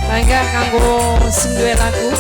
Bangga kanggo sing duwe lagu.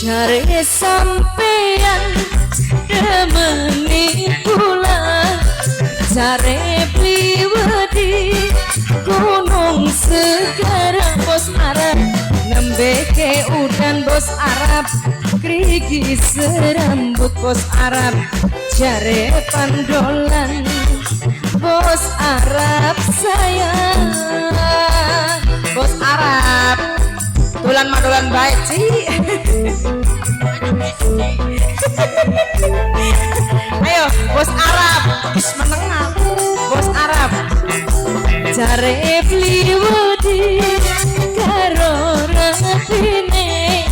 Jare sampeyan demeni kula, jare bliwedi gunung segara bos Arab, nembeke udan bos Arab, krigi serambut bos Arab, jare pandolan bos Arab sayang, bos Arab. Dolan madolan baik sih. Ayo bos Arab, wis menengah bos Arab. Jare bliwedi karo rapine,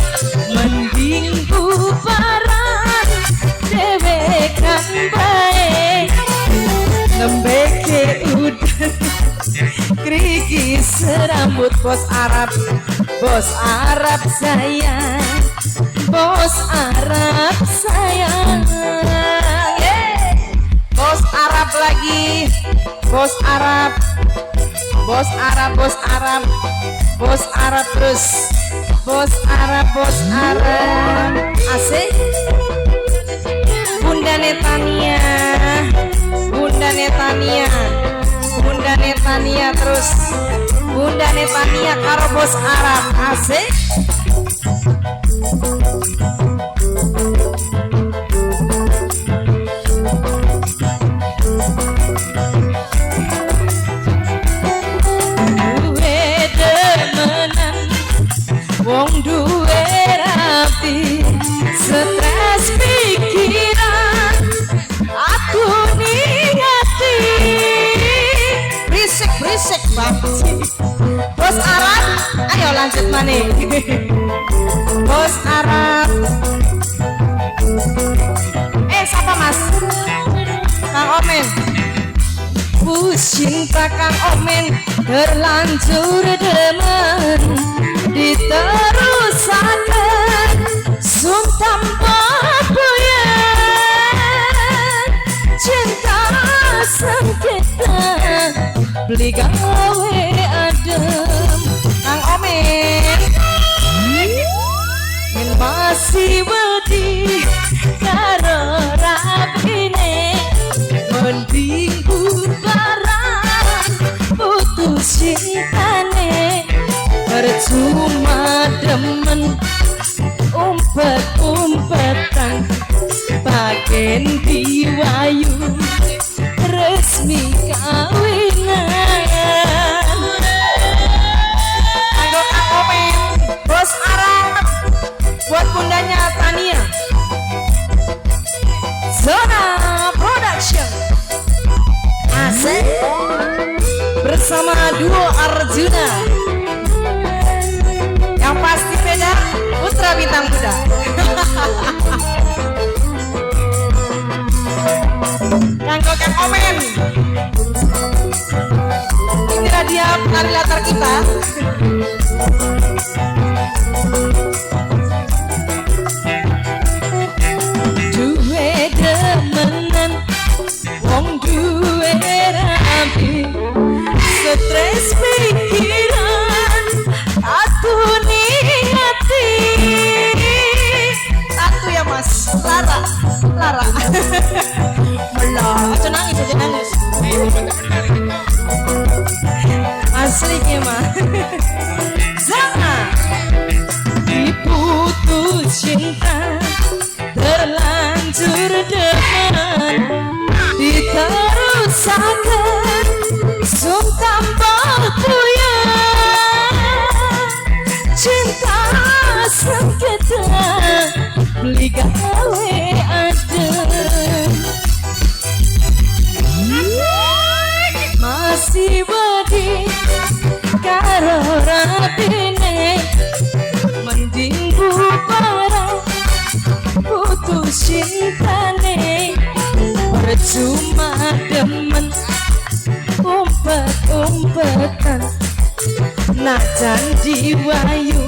mending bubaran dhewekan bae, nembeke udan krigi serambut bos Arab, bos Arab sayang, bos Arab sayang. Yeah. Bos Arab lagi, bos Arab, bos Arab, bos Arab, bos Arab terus, bos Arab, bos Arab. Asik. Bunda Netania, Bunda Netania, Bunda Netania terus, Bunda Netania karo bos Arab. Asik. Duwe demenan wong duwe rapi, stres pikiran aku ningati. Berisik berisik banget bos Arab, ayo lanjut maning. Bos Arab. Siapa mas? Kang Omen. Cinta Kang Omen terlanjur demen, diterusaken sun tanpa buyan, cinta sengketa beli gawe adem. Kang Omen men masih wedi karo rapine, mending bubaran putus cintane, percuma demen umpet-umpetan, bagen diwayu resmi kawinan. Anggo Kang Omen, bos Arab, buat bundanya Tania. Zona Production asik bersama duo Arjuna, yang pasti beda Putra Bintang Muda. Kanggo Kang Omen, inilah dia penari latar kita. Duwe demenan wong duwe rapi, stres pikiran aku ningati. Satu ya mas, Lara, Lara. Melah, aja nangis, aja nangis. Asli mah. Zana diputus cinta terlanjur demen, diterusaken sun tambah puyeng, cinta sengketa beli gawe adem. Rabine, mending bubar, putus cintane. Percuma demen umpet-umpetan, najan diwayu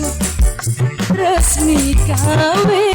resmi kawinan.